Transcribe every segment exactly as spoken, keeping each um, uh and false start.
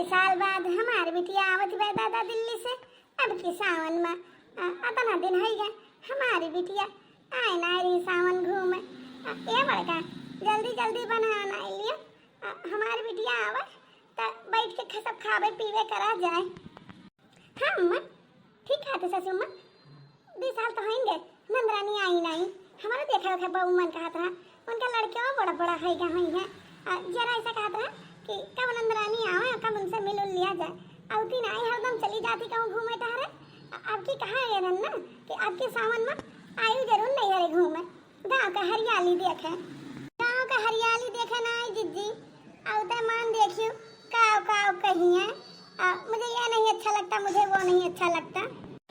साल बाद हमार बिटिया आवत बा दादा दिल्ली से। अब की सावन में, आ, अतना दिन होइ गए, हमारी बिटिया आए ना रही सावन घूमे। आ, ए बड़का, जल्दी जल्दी बना ना लियो। आ, हमार बिटिया आवे त बैठ के ख-, सब खावे पीवे करा जाए। हाँ अम्मा, ठीक कहत है सासू अम्मा। दुइ साल तो होइंगे, नंदरानी आई नाहीं। हमारा देखा देखा बहू मन कहत रहा, उनका लड़के वो बड़ा बड़ा होइगा होइहैं। आ, जरा ऐसा कहत रहा कि कब नंदरानी आवे, कब उनसे मिल उल लिया जाए। अउती नाहीं, हरदम चली जाती कहूँ घूमे टहरे। आ, अब की कहा ये रहन ना कि अब के सावन में आयु जरूर नैहरे घूमे। गाँव का हरियाली देखे, गाँव का हरियाली देखे ना आई जिज्जी। अउते मान देखियो, काव काव कहिए। आ, मुझे ये नहीं अच्छा लगता, मुझे वो नहीं अच्छा लगता।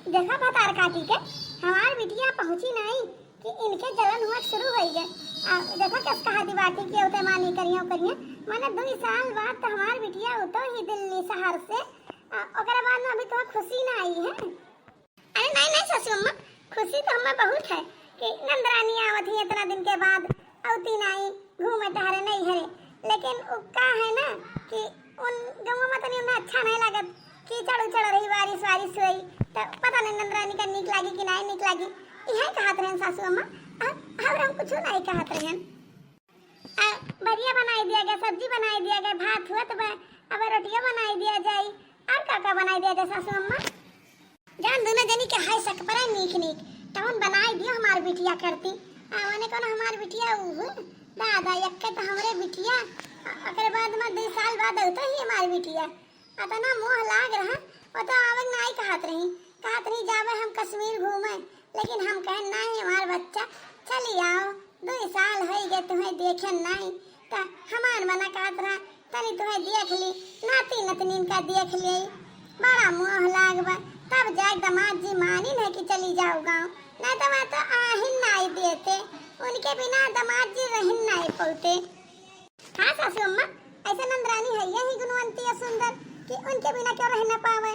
देखा भतार काटी के, हमार बिटिया पहुँची नाहीं कि इनके जलन हुआ शुरू होइ गए। आ, देखा कस कहा दी बाटी कि अउते माँ नहीं करिए, करिए। माने दुइ साल बाद तो हमार बिटिया उतो ही दिल्ली शहर से। आ, ओकरे बाद में अभी तो खुशी ना आई है। अरे नहीं, नहीं सासू अम्मा, खुशी तो हमें बहुत है कि नंदरानी आवत ही इतना दिन के बाद, अउती नाहीं, घूमे टहरे नैहरे। लेकिन उ का है ना कि उन गाँव में तनी उन्हें अच्छा नहीं लागत, कीचड़ उचड़ रही, बारिश वारिश हुई, तो पता नहीं नंदरानी का नीक लागी कि नहीं नीक लागी। इहे कहत रहन सासू अम्मा, अब, अब हम कुछ नहीं कहत रहन। आ, बरिया बनाई दिया गया, सब्जी बनाई दिया गया, भात हुआ तो बा-, अब रोटिया बनाई दिया जाई। और का का बनाई दिया जाए सासू अम्मा? जान दुनो जनी के हाय सक परा नीक नीक, तवन बनाई दियो हमार बिटिया करती। आ, मने कौन हमार बिटिया उहु, दादा यक्के तो हमरे बिटिया, आ, ओकरे बाद में दुइ साल बाद अउतो ही हमार बिटिया। अतना मोह लाग रहा, वो तो आवे नाई कहत रही, कहत रही जावे हम कश्मीर घूमे, लेकिन हम कहे नाई हमार बच्चा चली आओ, दुइ साल होई गए तुहें देखे नाई, त हमार मना कहत रहा तनी तुहें देख ली, नाती नतनीन का देख ली, बड़ा मोह लाग बा। तब जाए दामाद जी मानिन है कि चली जाओ गाँव, नहीं तो वह तो आहिन नाई देते, उनके बिना दामाद जी रहिन नाई पौते। हाँ सासू अम्मा, ऐसे नंदरानी है यही गुणवंती और सुंदर कि उनके बिना क्यों रह न पावे।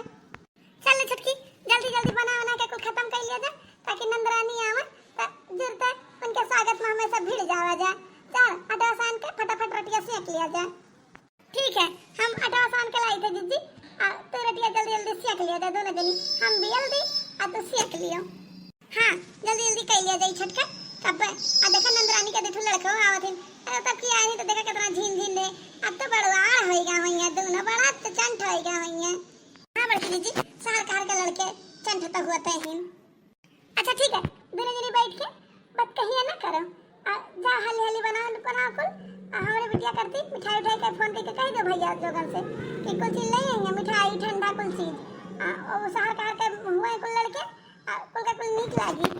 चल छोटकी, जल्दी जल्दी बना बना के कुल खत्म कर लिया जाए, ताकि नंदरानी आवे तो जुरते उनके स्वागत में हमें सब भिड़ जावा जाए। चल अटवा सान के फटाफट रोटियां सेक लिया जाए। ठीक है, हम अटवा सान के लाई थे जिज्जी, आ तू रोटियां जल्दी जल्दी सेक लिया जाए दोनों जनी, हम बेल दी आ तू सेक लियो। हाँ, जल्दी जल्दी कर लिया जाए छटका। कब आ देखा नंदरानी का देखो लड़को आवत है, अरे तब की आई तो देखा कितना झीन झीन रहे। अब तो बड़वार होइगा होइहैं, दोनों बड़ा तो चंट होइगा होइहैं। हाँ बड़की जिज्जी, शहर कहर के लड़के चंट तो हुआ तय ही। अच्छा ठीक है, दोनों जनी बैठ के बात कहिए ना करो। आ, जा हाली हाली बना, बना कुल। आ, हमरे बिटिया करती मिठाई उठाई के फोन करके कह दो भैया जोगन से कि कुल चीज ले आइए, मिठाई ठंडा कुल चीज। आ, वो शहर कहर के हुए कुल लड़के, आ, कुल का कुल नीक लागी।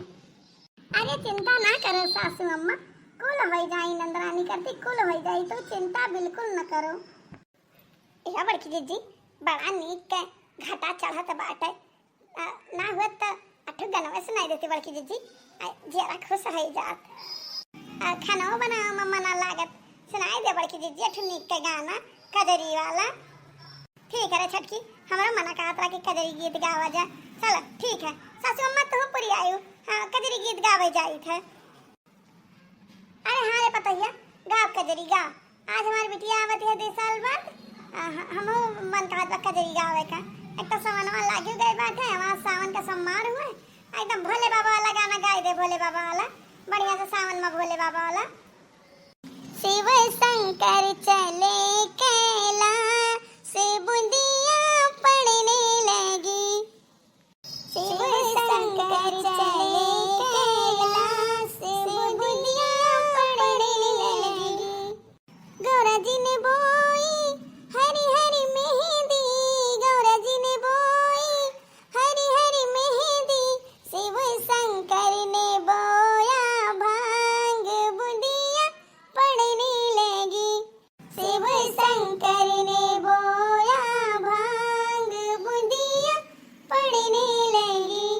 अरे चिंता ना करो सासू अम्मा, कुल होई जाई नंदरानी करती, कुल होई जाई, तू चिंता बिल्कुल न करो। ए बड़की जिज्जी, बड़ा नीक के घटा चढ़त बाटे। आ, ना हुआ त अठो गनवा सुनाई देती बड़की जिज्जी, आ, जियरा खुश होई जात। आ, खानवा बनावे में मना लागत, सुनाई दे बड़की जिज्जी अठो नीक के गाना कजरी वाला। ठीक है रे छटकी, हमरो मना कहत रहा कि कजरी गीत गावा जा। चल ठीक है, सासू अम्मा तू पूरी आयु, हाँ कजरी गीत गावे जाई थे। अरे हाँ रे पतोहिया, गाव कजरी गाव। आज हमार बिटिया आवत है दुइ साल बाद। आ, ह-, हमहू मन कहत बा कजरी गावे का। एक तो सवनवा लागियो गए बाटे, हमार सावन का सोमवार हुए, एकदम भोले बाबा वाला गाना गाई दे, भोले बाबा वाला, बढ़िया से सावन में भोले बाबा वाला। शिव शंकर चले कैलाश, बुंदिया पड़ने लगी। शिव शंकर चले कैलाश, बुंदिया पड़ने लगी। गौरा जी ने बोई हरी हरी मेहंदी, गौरा जी ने बोई हरी हरी मेहंदी। शिव शंकर ने बोया भांग, बुंदिया पड़ने लगी। शिव शंकर ने बोया भांग, बुंदिया पड़ने लगी।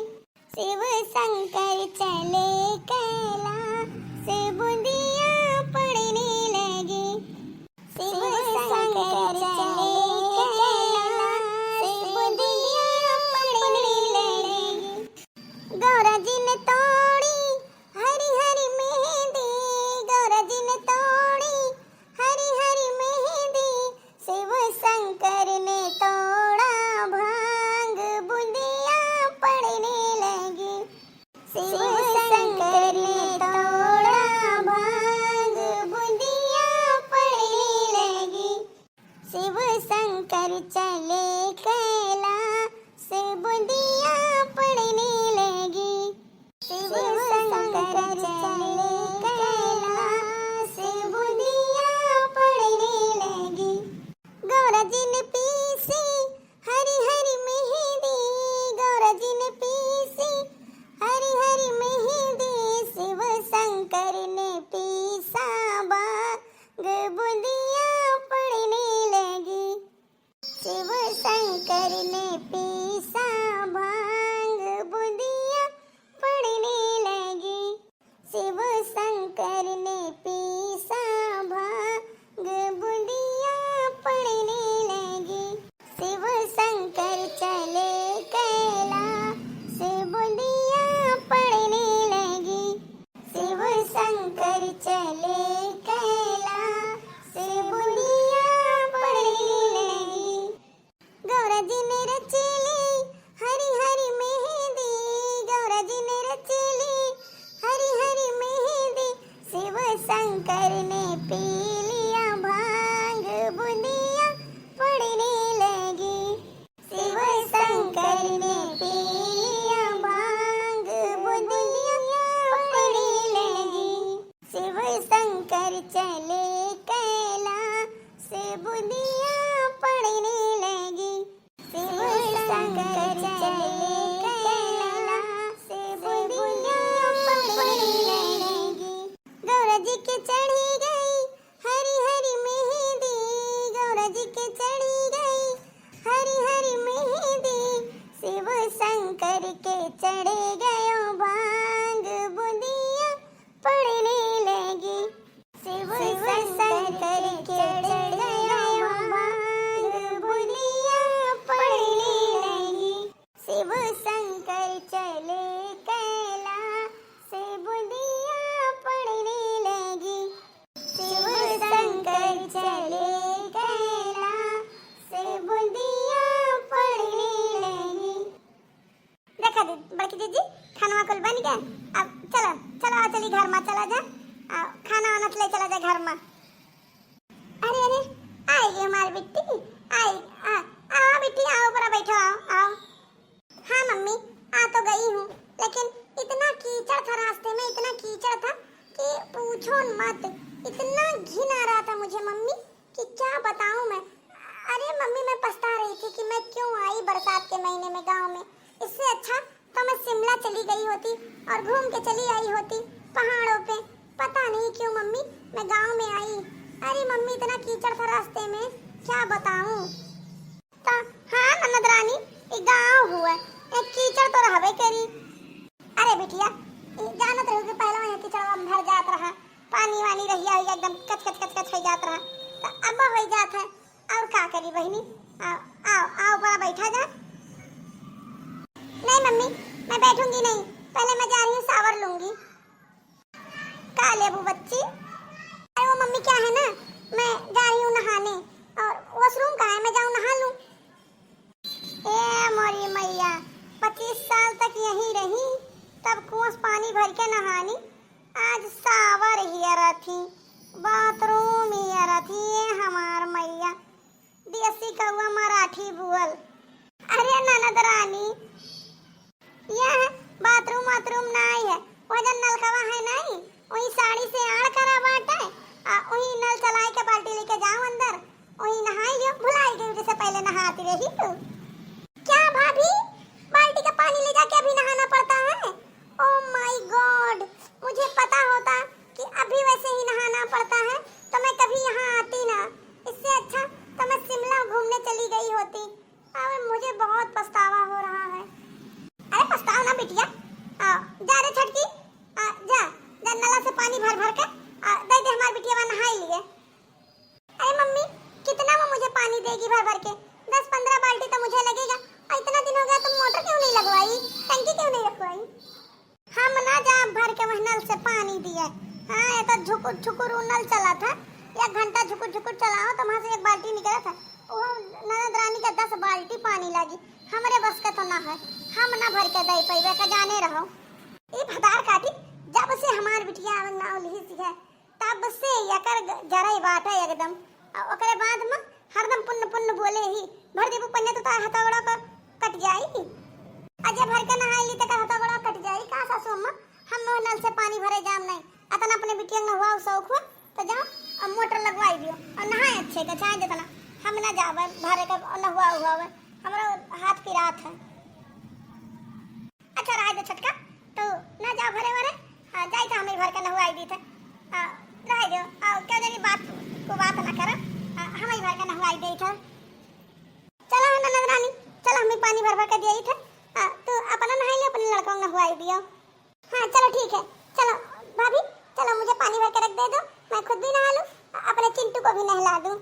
शिव शंकर चले कैलाश, बुंदिया पड़ने लगी। शिव शंकर चले कैलाश, बुंदिया पड़ने लगी। गौरा जी ने तोड़ी हरी हरी मेहंदी, गौरा जी ने तोड़ी हरी हरी मेहंदी। चले कैलाश बुंदिया पड़ने लगी। शिव शंकर चले कैलाश बुंदिया पड़ने लगी। गौरा जी ने पीसी हरी हरी मेहंदी, गौरा जी ने पीसी हरी हरी मेहंदी, शिव शंकर ने पीसा भांग बुंदिया पड़ने लगी। शिव शंकर ने पीसा भांग बुंदिया पड़ने लगी। शिव शंकर ने पीसा भांग बुंदिया पड़ने लगी। शिव शंकर चले कैलाश बुंदिया पड़ने लगी। शिव शंकर चले कैलाश बुंदिया पड़ने लगी। गौरा जी ने रचेली हरी हरी मेहंदी, गौरा जी ने रचेली हरी हरी मेहंदी, शिव शंकर ने पी लिया भांग बुंदिया पड़ने लगी। शिव शंकर ने पी लिया भांग बुंदिया पड़ने लगी। शिव शंकर चले कैलाश बुंदिया पड़ने लगी। शिव शंकर चले कैलाश बुंदिया पड़ने लगी। गौरा जी के चढ़ी गई हरी हरी मेहंदी, गौरा जी के चढ़ी गई हरी हरी मेहंदी, शिव शंकर के चढ़े गयो भांग बुंदिया पड़ने लगी। शिव शंकर के चढ़े गयो भांग बुंदिया पड़ने लगी। शिव शंकर चले कैलाश बुंदिया पड़ने लगी। शिव शंकर चले कैलाश बुंदिया पड़ने लगी। देखा दीदी, बड़की दीदी, खाना कुल बन गया। अब चलो, चलो, आ चली घर मा चला जा। आ, खाना वाना ले चला जा घर मा। अरे, अरे, आई गई हमारी बिट्टी, आई, आ, आओ बिट्टी, आओ, ऊपर बैठो, आओ, आओ। हाँ मम्मी, आ तो गई हूँ, लेकिन इतना कीचड़ था रास्ते में, इतना कीचड़ था कि पूछो मत। इतना घिन आ रहा था मुझे मम्मी कि क्या बताऊँ मैं। अरे मम्मी, मैं पछता रही थी कि मैं क्यों आई बरसात के महीने में गाँव में। इससे अच्छा तो मैं शिमला चली गई होती और घूम के चली आई होती पहाड़ों पे। पता नहीं क्यों मम्मी, मैं गाँव में आई। अरे मम्मी, इतना कीचड़ था रास्ते में, क्या बताऊँ। तो हाँ ननद रानी, ई गाँव हुआ, यहाँ कीचड़ तो रहबे करी। अरे बिटिया, ई जानत रहू कि पहले यहाँ कीचड़ में भर जात रहा, पानी वानी रहिया हुई एकदम कच कच कच कच हो जात रहा, तो अब हो जात है। और का करी बहिनी, आओ, आओ, आओ, ऊपर बैठा जा। नहीं मम्मी, मैं बैठूंगी नहीं, पहले मैं जा रही हूँ shower लूंगी। का लेबू बच्ची? अरे वो मम्मी, क्या है ना, मैं जा रही हूँ नहाने और washroom कहाँ है, मैं जाऊँ नहा लूँ। ए मोरी मैया, पच्चीस साल तक यहीं रही, तब कुआं से पानी भर के नहानी, आज shower हियर अथी, bathroom हियर अथी, ये हमार मैया, देसी कौआ मराठी बुअल। अरे ननद रानी, यह bathroom वाथरूम नाई है, वह जन नलकवा है नाई, वही साड़ी से आड़ करा बाटे, आ वही नल चलाए के बाल्टी लेके जाओ अंदर, वही नहाई लियो। भुलाई गई जैसे पहले नहाती रही तू। क्या भाभी, बाल्टी का पानी ले जाके अभी नहाना पड़ता है? Oh my God, मुझे पता होता कि अभी वैसे ही नहाना पड़ता है तो मैं कभी यहाँ आती ना। इससे अच्छा तो मैं शिमला घूमने चली गई होती। अब मुझे बहुत पछतावा हो रहा है। अरे पछताओ ना बिटिया, आ, जा रे छटकी, आ, जा, जा नला से पानी भर भर के, आ, दे दे हमार बिटिया नहाई लिए। अरे मम्मी, कितना वो मुझे पानी देगी भर भर के? दस पन्द्रह बाल्टी तो मुझे लगेगा। और इतना दिन हो गया, तुम मोटर क्यों नहीं लगवाई, टंकी क्यों नहीं रखवाई? हम ना जा भर के वह नल से पानी दिए। हाँ, ये तो झुकुर झुकुर उ नल चला था, एक घंटा झुकुर झुकुर चलाओ तो वहाँ से एक बाल्टी निकला था। वो ननद रानी के दस बाल्टी पानी लागी, हमरे बस का तो ना है, हम ना भर के दे पैबे का जाने रहो। ई भतार काटी, जब से हमार बिटिया आवे नाव लिहिस है, तब से एकर ग-, जरई बाटे एकदम। आ ओकरे बाद में हरदम पुन्न पुन्न बोले ही, भर देबू पनिया तो तार हथवा गोड़वा क-, कट जाई। अजय भर के नहाई ली तो तार हथवा गोड़वा कट जाई। का सासू अम्मा, हम नल से पानी भरे जाम नहीं, अतना अपने बिटिया के नहवाओ शौक हो तो जाओ और मोटर लगवाई दियो और नहाए अच्छे के, चाहे जितना। हम ना जावे भरे के नहवा हुआ हुआ, हमरो हाथ पिरात है। अच्छा, रहे दो छोटका, तू ना जाओ भरे वरे, हाँ, जाई था, हम ही भर के नहवाई दी थे। हाँ, रहे दो, आ, क्या जानी बात को बात ना करो, हाँ, हम ही भर के नहवाई दी थे। चलो ननद रानी, चलो, हम ही पानी भर भर के दिया ही थे, हाँ, तू अपना नहाई ले, अपने लड़कों को नहवाई दियो। हाँ, चलो ठीक है, चलो भाभी, चलो मुझे पानी भर के रख दे दो, मैं खुद भी नहा लूँ, अपने चिंटू को भी नहला दूँ।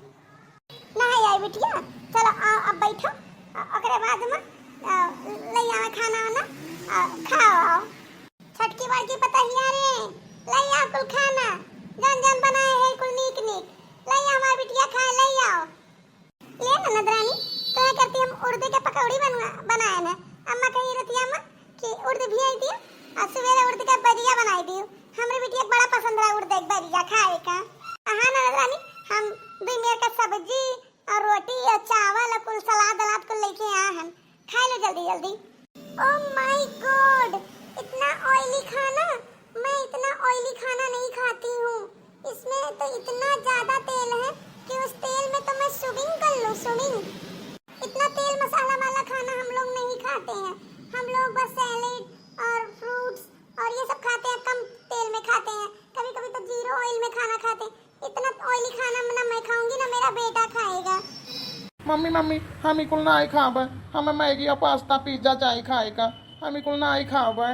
नहाई आई बिटिया, चलो आओ अब बैठो, अ-, ओकरे बाद में, अ, ले आवे खाना वाना, अ, खाओ आओ। छोटकी बड़की पतहिया रे, ले आओ कुल खाना, जौन जौन बनाए है कुल नीक नीक, ले आओ हमार बिटिया खाए, ले आओ। ले ननद रानी, तोहे करती हम उड़द के पकौड़ी बनवा, बनाए हैं। अम्मा कही रतिया अम्मा कि उड़द भिजाई दियो और सवेरे उड़द का बजिया बनाई दियो। हमरे बिटिया के बड़ा पसंद रहा उड़द के बजिया खाए का। हाँ ननद रानी, हम दुई मेर का सब्जी और रोटी और चावल और कुल सलाद अलाद कुल लेके आए हैं, खाए लो जल्दी जल्दी। Oh my God, इतना ऑयली खाना, मैं इतना ऑयली खाना नहीं खाती हूँ। इसमें तो इतना ज्यादा तेल है कि उस तेल में तो मैं स्विमिंग कर लूँ, स्विमिंग। इतना तेल मसाला वाला खाना हम लोग नहीं खाते हैं, हम लोग बस सैलेड और फ्रूट्स और ये सब खाते हैं, कम तेल में खाते हैं, कभी कभी तो जीरो ऑयल में खाना खाते हैं। इतना ऑयली खाना ना मैं खाऊंगी ना मेरा बेटा खाएगा। मम्मी, मम्मी, हम ई कुल नाई खाबे, हमें मैगी और पास्ता, पिज्जा चाही खाए का, हम ई कुल नाई खाबे।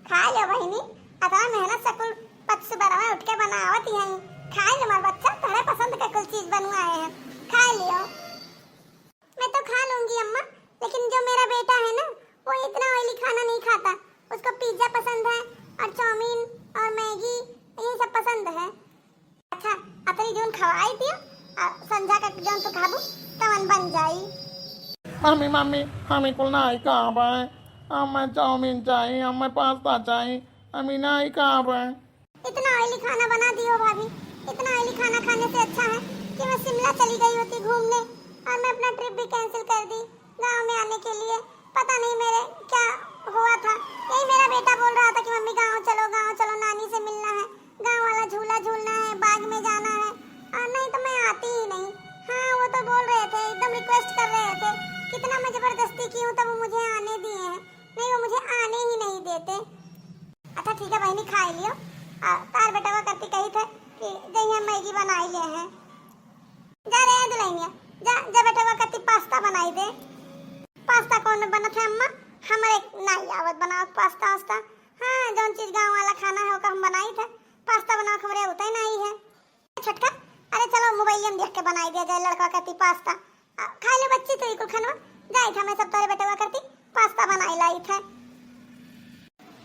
खा लो बहिनी, अतना मेहनत से कुल पत सुबरवा उठ के बनावत ही हैं, खा लो हमार बच्चा, तोहरे पसंद का कुल चीज बनवाए हैं, खा लियो। मैं तो खा लूंगी अम्मा, लेकिन जो मेरा बेटा है ना, वो इतना ऑयली खाना नहीं खाता। उसको पिज्जा पसंद है और चाउमीन और मैगी, यही सब पसंद है। अच्छा, अतरी जौन खवाई दियो, आ संझा का जौन तू खाबू, तवन बन जाई। मम्मी, मम्मी, हम ई कुल नाई खाबे, हमें चाउमीन चाही, हमें पास्ता चाही, हम ई नाई खाबे। इतना ऑयली खाना बना दियो भाभी, इतना ऑयली खाना खाने से अच्छा है कि मैं शिमला चली गई होती घूमने और मैं अपना ट्रिप भी कैंसिल कर दी गांव में आने के लिए। पता नहीं मेरे क्या हुआ था, यही मेरा बेटा बोल रहा था कि मम्मी गांव चलो, गांव चलो, नानी से मिलना है, गांव वाला झूला झूलना है, बाग में जाना है, और नहीं तो मैं आती ही नहीं। हाँ, वो तो बोल रहे थे, एकदम रिक्वेस्ट कर रहे थे, कितना मैं जबरदस्ती की हूँ तब वो मुझे आने दिए हैं, नहीं वो मुझे आने ही नहीं देते। अच्छा ठीक है बहिनी, खाई लियो। आ, तार बेटवा करती कही थे कि जइहे मैगी बनाई ले हैं। जा रे दुल्हनिया, जा, जा बेटवा करती पास्ता बनाई दे। पास्ता कौन बनत है अम्मा? हमरे नाई आवत बनावत पास्ता वास्ता। हाँ, जौन चीज गाँव वाला खाना है ओका हम बनाई थे, पास्ता बनावत हमरे उतई नाई है। छोटका, अरे चलो मोबाइल में देख के बनाई दिया जाए लड़का करती पास्ता। आ, खाई ले बच्ची तू ई कुल खानवा। जाई था मैं सब तोरे बेटवा करती पास्ता बनाई लाई थे।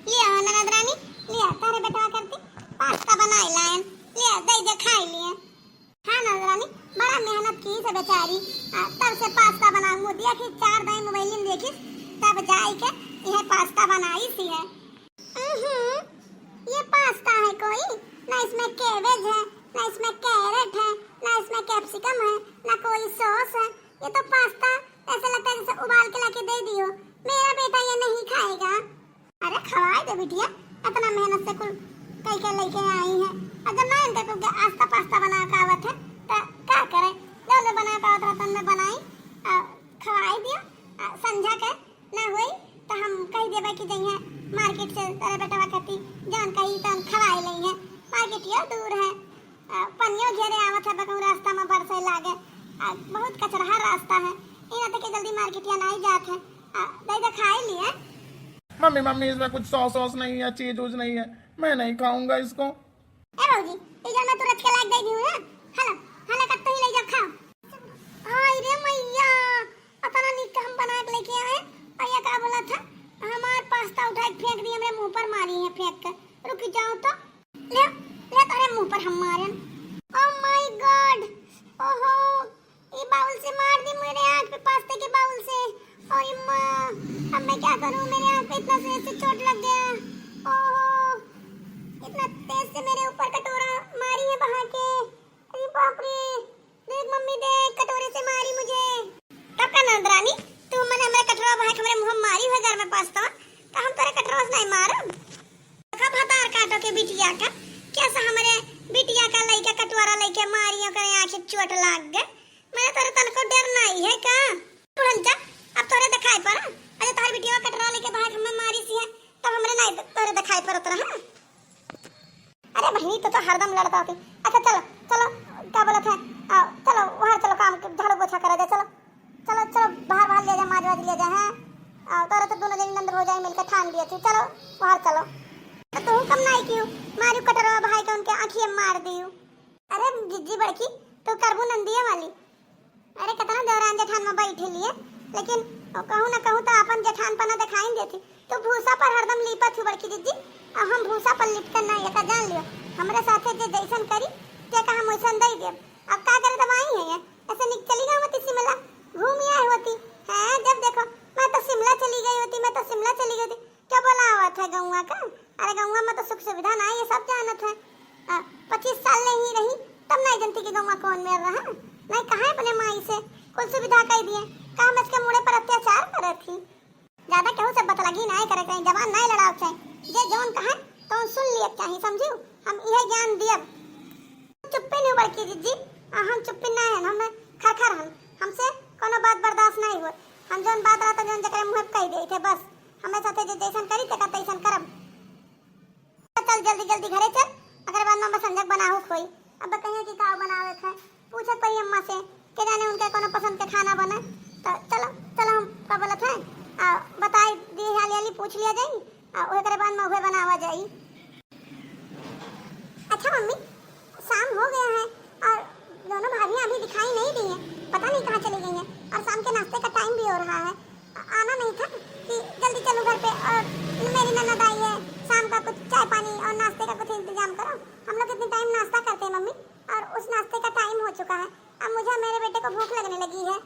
लिया हो ननद रानी, लिया तारे बेटवा करती पास्ता बनाई लायन। लिया दे दे खाई लिए। हाँ ननद रानी, बड़ा मेहनत की से बेचारी। आ, तब से पास्ता बना मुँह दिया कि चार दाई मोबाइल में देखी, तब जाई के यह पास्ता बनाई सी है। हम्म, ये पास्ता है कोई? ना इसमें कैबेज है, ना इसमें कैरेट है, ना इसमें कैप्सिकम है, ना कोई सॉस है। ये तो पास्ता ऐसे लगता है जैसे उबाल के लाके दे दियो। मेरा बेटा ये नहीं खाएगा। अरे खवाए दे बिटिया, इतना मेहनत से कुल कई के लेके आई है। और जब ना इनका कुल के आस्ता पास्ता बना के आवत है, तो का करे? जो जो बना के आवत रहता मैं बनाई, आ, खवाए दियो, आ, संझा के ना होई तो हम कह देबे कि जइहे मार्केट से तेरे बेटवा खाती जौन कही तौन खवाए लइहे। मार्केटियो दूर है, आ, पनियो घेरे आवत है, बकऊ रास्ता में बरसे लागे, आ, बहुत कचरहा रास्ता है। इहाँ तक के जल्दी मार्केटिया नहीं जात है, आ, दे दे खाए लिए। मम्मी, मम्मी, इसमें कुछ सॉस वॉस नहीं है, चीज वूज नहीं है, मैं नहीं खाऊंगा इसको। ए भौजी, ई जौन मैं तू रच के लाइक दे दी हूँ ना, हला, हला कब तो ही ले जाओ खाओ। हाय रे मैया, अतना नीक हम बना के लेके आए, और ये का बोला था, हमार पास्ता उठा के फेंक दी, हमरे मुंह पर मारी है फेंक के। रुक जाओ तो, ले, ले तोरे मुंह पर हम मारन। Oh my God, ओहो, ये बाउल से मार दी मेरे आँख पे, पास्ते के बाउल से। और ये माँ, अब मैं क्या करूँ, मेरे आँख पे इतना तेज से चोट लग गया। ओहो, इतना तेज से मेरे ऊपर कटोरा मारी है बहा के। अरे बाप रे, देख मम्मी, देख कटोरे से मार ननद रानी, तू मने हमरे कटरवा भाई के हमरे मुँह मारी है घर में पास्ता, तो हम तोरे कटरवा से नहीं मारब। देखा भतार काटो के बिटिया का, कैसा हमरे बिटिया का लइका कटोरा लइके मारी, ओकरे आँखी चोट लाग गए। मने तोरे तनको डर नहीं है का? बुढ़न जा, अब तोरे दिखाई पड़ा। अरे तोहर बिटिया कटोरा लइके भाई के हमें मारी सी है, तब हमरे नहीं तोरे दिखाई पड़त रहा। अरे बहिनी, तो, तो हरदम लड़त होती। अच्छा चलो, चलो, का बोलत है, आओ, चलो, वहाँ चलो, काम के झाड़ू पोछा करा जाए, चलो, चलो, चलो, बाहर, बाहर ले जा, माज वाज ले जा, हैं? आओ, तोरा तो दोनों जनी नंद भौजाई मिलके ठान दिया थी, चलो, बाहर चलो। तो तू कम नहीं कियो, मारू कटरवा भाई के उनके आँखिए मार दियो। अरे जिज्जी बड़की, तू करबू नंदिया वाली, अरे, कितना देवरान जेठान में बैठे लिए, लेकिन कहूँ ना कहूँ तो अपन जेठानपना दिखाई देती। तू भूसा पर हरदम लीपत हूँ बड़की जिज्जी, अब हम भूसा पर लिपते ना, ये का जान लियो। हमरे साथे जे जैसन करी, ते का हम वैसन दे देब। अब का करे, दवाई है ये, ऐसे निक चली गई होती शिमला, घूम आए होती। हैं, जब देखो, मैं तो शिमला चली गई होती, मैं तो शिमला चली गई होती। क्या बोलावत है गौवा का? अरे गौवा में तो सुख सुविधा ना है, ये सब जानत है। आ, पच्चीस साल नहीं रही, तब नहीं जनती कि गौवा कौन मेर रहा। नहीं कहा है अपने माई से, कुल सुविधा कह दिए, का हम इसके मुड़े पर अत्याचार करे थी। ज्यादा केहू से बतलगी नहीं करे कहीं, जबान नहीं लड़ाओ चाहे, जे जौन कहे तो सुन लिए चाहे, समझू? हम यह ज्ञान दियब। चुप्पी नहीं बड़की जिज्जी, आ, हम चुप्पी नहीं हन, हम खरखर हन, हमसे कोनो बात बर्दाश्त नहीं होत। हम जौन बात रहता जौन जकरे मुँह पे कह देई थे बस, हमें साथे जे जैसन करी तेका तैसन करब। चल जल्दी जल्दी घरे चल, अगर बाद में बसंजक बनाहू खोई। अब कहिए कि का बनावे थे, पूछत पड़ी अम्मा से, के जाने उनके कोनो पसंद के खाना बने। तो चलो चलो हम का बोलत है, आ, बताई दी हाली हाली पूछ लिया जाई, आ, ओकरे बाद में उहे बनावा जाई। अच्छा मम्मी, शाम हो गया है और दोनों भाभियाँ अभी दिखाई नहीं दी हैं, पता नहीं कहाँ चली गई हैं। और शाम के नाश्ते का टाइम भी हो रहा है, आ-, आना नहीं था कि जल्दी चलो घर पे और मेरी ननद आई है, शाम का कुछ चाय पानी और नाश्ते का कुछ इंतजाम करो। हम लोग इतनी टाइम नाश्ता करते हैं मम्मी, और उस नाश्ते का टाइम हो चुका है। अब मुझे और मेरे बेटे को भूख लगने लगी है।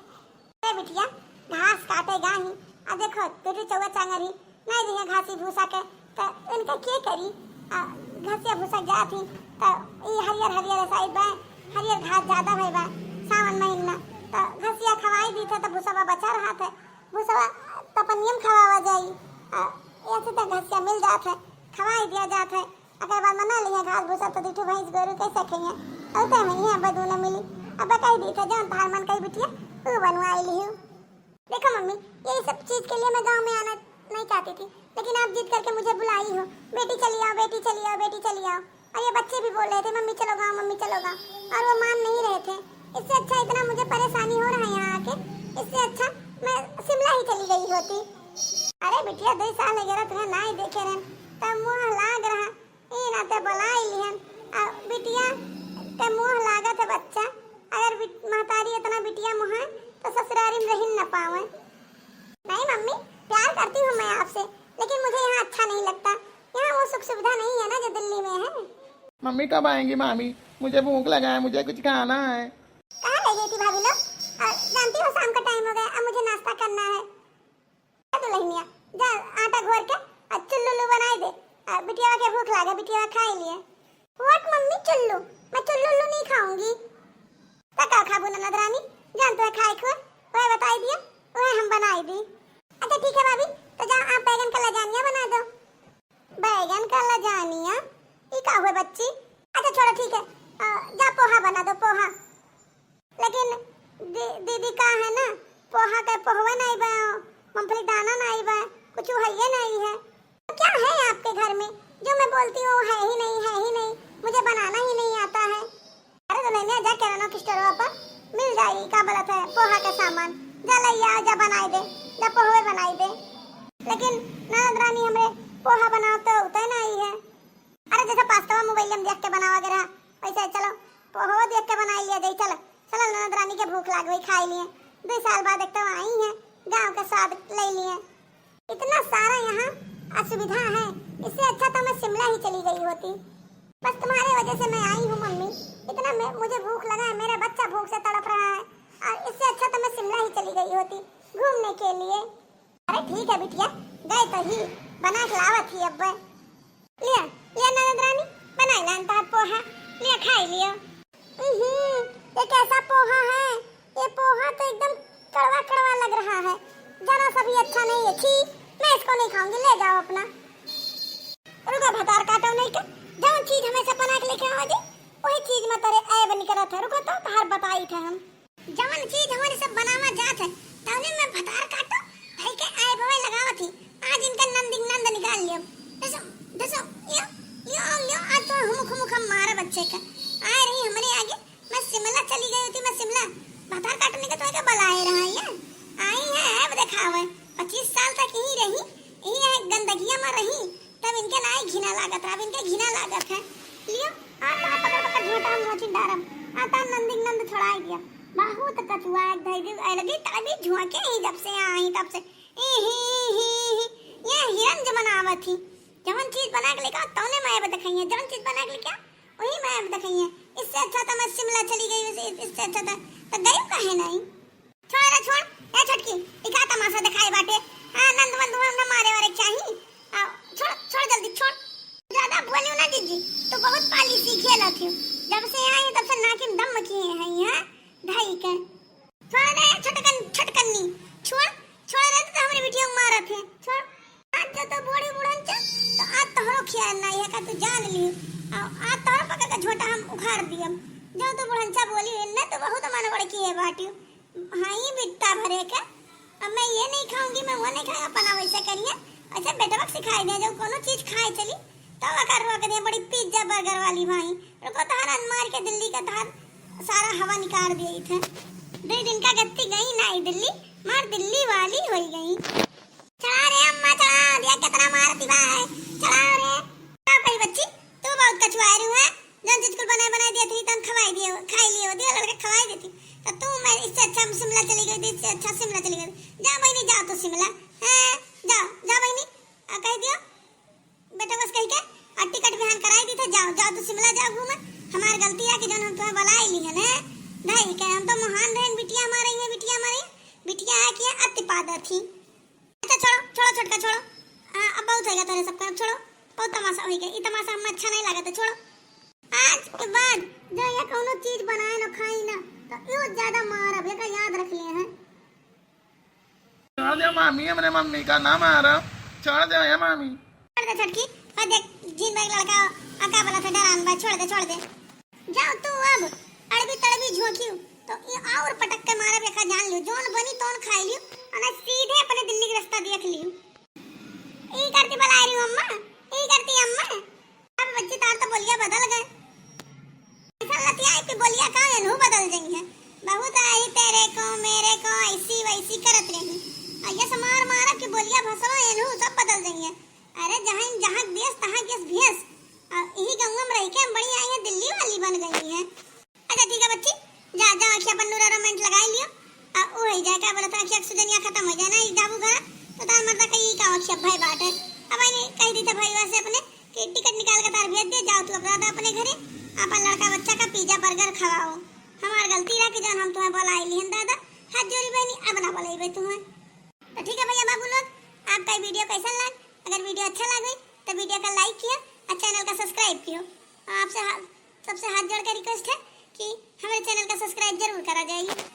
ए बिटिया, घास काटे गाही, आ देखो, दू ठो चौवा चांगर ही, नहीं दिहे घासी भूसा के, त इनका के करी? आ, घसिया भूसा जात ही, त ई हरियर हरियर साइड बा, हरियर घास ज्यादा भई बा, सावन महीना, त घसिया खवाई दी थे, त भूसा बचा रहा थे, भूसा त अपन नियम खवावा जाई। आ, ऐसे त घसिया मिल जात है, खवाई दिया जात है। अगर बार मना लिहे घास भूसा तो दू ठो भैंस गोरू कैसे खइहें? और ते वहीं अब दूना मिली। अब कह दी थे, जौन तहार मन कही बिटिया, तू बनवाई लिहू। देखो मम्मी, ये सब चीज के लिए मैं गांव में आना नहीं चाहती थी, लेकिन आप जिद करके मुझे बुलाई हो, बेटी चली आओ, बेटी चली आओ, बेटी चली आओ। और ये बच्चे भी बोल रहे थे, "मम्मी चलो गाँव, मम्मी चलो गाँव," और वो मान नहीं रहे थे। इससे अच्छा इतना मुझे परेशानी हो रहा है यहाँ आके, इससे अच्छा मैं शिमला ही चली गई होती। अरे बिटिया, दो साल वगैरह तुम्हें ना ही देखे रहन, तब मुँह लाग रहा, ई नाते बुलाई लिहन। आ बिटिया के मुँह लागत है बच्चा, अगर बिट-, महतारी इतना बिटिया मुँह है, तो ससुरारी में रहिन न पावे। नहीं मम्मी, प्यार करती हूँ मैं आपसे, लेकिन मुझे यहाँ अच्छा नहीं लगता। यहाँ वो सुख सुविधा नहीं है ना जो दिल्ली में है। मम्मी कब आएंगी मामी? मुझे भूख लगा है, मुझे कुछ खाना है। कहाँ ले गई थी भाभी लोग? और जानती हो शाम का टाइम हो गया, अब मुझे नाश्ता करना है। ए दुल्हनिया, जा आटा घोर के आ चुल्लू उल्लू बनाई दे। आ बिटिया के भूख लागे, बिटिया खाई लिए। What मम्मी, चुल्लू? मैं चुल्लू उल्लू नहीं खाऊंगी। तो का खाबू ननद रानी? जान तो है खाए को, वह बताई दिया, वह हम बनाई दी। अच्छा ठीक है भाभी, तो जा आप बैगन का लजानिया बना दो। बैगन का लजानिया? ई का हुए बच्ची? अच्छा छोड़ो ठीक है, आ, जा पोहा बना दो, पोहा। लेकिन दी-, दीदी का है ना, पोहा के पोहवे नहीं बा, मूंगफली दाना नहीं बा, कुछ हइये नहीं है। तो क्या है आपके घर में? जो मैं बोलती हूँ, है ही नहीं, है ही नहीं, मुझे बनाना ही नहीं आता है। अरे दुल्हनिया, जा किराना की स्टोरवा पर मिल जाई, का बोलत है, पोहा के सामान, जा ले आ, जा बनाई दे, जा पोहवे बनाई दे। लेकिन ननद रानी हमरे पोहा बनाओ तो उतरे नहीं है। अरे जैसे पास्ता मोबाइल में देख के बनावा के रहा, वैसे चलो पोहो देख के बनाई लिया जाई। चलो, चलो ननद रानी के भूख लाग गई, खाई लिए। दो साल बाद एक तो आई है, गाँव के स्वाद ले लिए। इतना सारा यहाँ असुविधा है, इससे अच्छा तो मैं शिमला ही चली गई होती। बस तुम्हारे वजह से मैं आई हूँ मम्मी, इतना मैं, मुझे भूख लगा है, मेरा बच्चा भूख से तड़प रहा है, और इससे अच्छा तो मैं शिमला ही चली गई होती घूमने के लिए। अरे ठीक है बिटिया, गए तो ही, बना के लावत ही अब। लिया, लिया ननद रानी, बनाई लान तहार पोहा, लिया खाई लियो। उहुं, ये कैसा पोहा है? ये पोहा तो एकदम कड़वा कड़वा लग रहा। नहीं है, छी, मैं इसको नहीं खाऊंगी, ले जाओ अपना। रुको, भतार काटो नहीं के, जौन चीज हमेशा बना के लेके आवा जी, वही चीज में तोरे ऐब निकरत है। रुको तो, तोहार बताई थे हम। जवन चीज हमरे सब बनावा जात है, तवने में भतार काटो, भाई के आए भवे लगावत ही। आज इनका नंद नंद निकाल लियो। दसो, दसो, यो, यो, यो, आज तो हुमुक हुमुक हम मारा बच्चे का। आए रही हमरे आगे, मैं शिमला चली गई होती, मैं शिमला। भतार काटने का तो है क्या बलाए रहा है? आई है, अब दिखावे। पच्चीस साल तक यहीं रही, यहीं है गंदगिया में रही। तब इनके नाई घिना लागत रहा, अब इनके घिना लागत है। लियो, आ ता पकड़ पकड़ झोंटा हम मोचिन डारब। आ ता नंदिक नंद छोड़ाई दिया। बहुत कचुआ एक धई दी, अलगी तड़बी झोंके ही जब से आई तब से। ई ही ही ही, ये हिरन जो बनावत ही। जवन चीज बना के लेकर तौने मैं अब दिखाई है, जवन चीज बना के लेकर वही मैं अब दिखाई है। इससे अच्छा तो मैं शिमला चली गई, इससे, इससे अच्छा तो, तो गई काहे नहीं? छोड़ रे, छोड़। ए छोटकी, ई का तमाशा देखाए बाटे? हाँ, नंद वंद हम ना मारे वारे चाही। आ, छोड़, छोड़ जल्दी, छोड़। ज्यादा बोलियो ना जीजी, तू बहुत पाली सीखे लथियो। जब से आई तब से नाकिम दम किए हैं, हाँ? ढाई के। छोड़ रे, छोटकन, छोटकन्नी। छोड़, छोड़ रे, तो हमरे बिटिया को मारत है। छोड़। आज जो तो बूढ़ी बुढ़न च, तो आज तोहरो ख्याल नहीं है का, तू जान ली। आ, आज तोहरो पकड़ के झोटा हम उखाड़ दियम। जो तो बुढ़न च बोली, इनने तो बहुत मन बड़ किए बाटियो। हाँ, ये बित्ता भरे के, अब मैं ये नहीं खाऊंगी, मैं वो नहीं खाऊंगी, अपना वैसे करिए, वैसे बेटवा के सिखाई दे, जब कोनो चीज खाए चली, तब अकर रोक दे, बड़ी पिज्जा बर्गर वाली भाई, रुको, तहार मार के दिल्ली का तहार सारा हवा निकाल दिए थे। दो दिन का गत्ती गई ना दिल्ली, मार दिल्ली वाली हो गई। चढ़ा रे अम्मा, चढ़ा, दिया कितना मारती भाई, चढ़ा रे। का कही बच्ची, तू बहुत कचुआ रही है, जौन चीज कुल बनाए बनाए दिए थे, तन खवाई दिए, खाई लिए, दिया लड़के खवाई देती। तो तू मैं इससे अच्छा शिमला चली गई, इससे अच्छा शिमला चली गई। जा बहनी, जा तो शिमला, हैं, जा, जा बहनी, आ कह दियो, बेटा बस कह के, आ टिकट बिहान कराई दी थे, जाओ, जाओ तो शिमला जाओ घूमे। हमार गलती है कि जौन हम तुम्हें बुलाई ली है, हैं, नहीं के हम तो महान रहन, बिटिया हमारे हैं, बिटिया हमारे, बिटिया है कि अति पादा थी। अच्छा छोड़ो, छोड़ो छोटका, छोड़ो। आ, अब बहुत होइगा तोरे सबका, अब छोड़ो। बहुत तमाशा होइगा, ई तमाशा हमें अच्छा नहीं लगा, तो छोड़ो। आज के बाद जो ये कौनो चीज बनाए ना खाई ना, तो यो ज्यादा मारब, एका याद रख लिए हैं। छोड़ दे मामी, हमरे मम्मी का ना मारा, छोड़ दे ये मामी। छोड़ दे छोटकी, और देख, जिन भाई लड़का, आ का बोला था, डरान बा, छोड़ दे, छोड़ दे। जाओ तू अब, अड़बी तड़बी झोंकियो, तो ये और पटक के मारब, एका जान लियो, जौन बनी तौन खाई लियो, और ना सीधे अपने दिल्ली के रास्ता देख लियो। ई करती बुला रही हूँ अम्मा, ई करती अम्मा। अब बच्ची तार तो बोलिया बदल गए। ऐसा लतियाई पे बोलिया का एनहू बदल गई है। बहुत आई तेरे को, मेरे को, ऐसी वैसी करत रही। और ये समार मारब के बोलिया भसवा एनहू सब बदल गई है। अरे जहाँ जहाँ देश तहाँ के भेस। और यही गंगा में रह के हम बड़ी आई है, दिल्ली वाली बन गई है। अच्छा ठीक है बच्ची, जा, जा, अखिया पर नूरा रोमेंट लगाई लियो। आ, ओ हो जाए, का बोलत, अखिया के सुजनिया खत्म हो जाए ना, ई जाबू घर, तो तार मर्दा का ई का अखिया भाई बाटे। अब आई कह दी था भाई वैसे अपने कि टिकट निकाल के तार भेज दे, जाओ तू अब दादा अपने घरे, अपन लड़का बच्चा का पिज्जा बर्गर खवाओ। हमार गलती रहा कि जौन हम तुम्हें बुलाई लिहन दादा, हाथ जोड़ी बहनी, अब ना बुलाइबे तुम्हें। तो ठीक है भैया बाबू लोग, आपका ये वीडियो कैसन लग? अगर वीडियो अच्छा लगे तो वीडियो का लाइक किया और चैनल का सब्सक्राइब कियो। और आपसे हा-, सबसे हाथ जोड़ के रिक्वेस्ट है कि हमारे चैनल का सब्सक्राइब जरूर करा जाइए।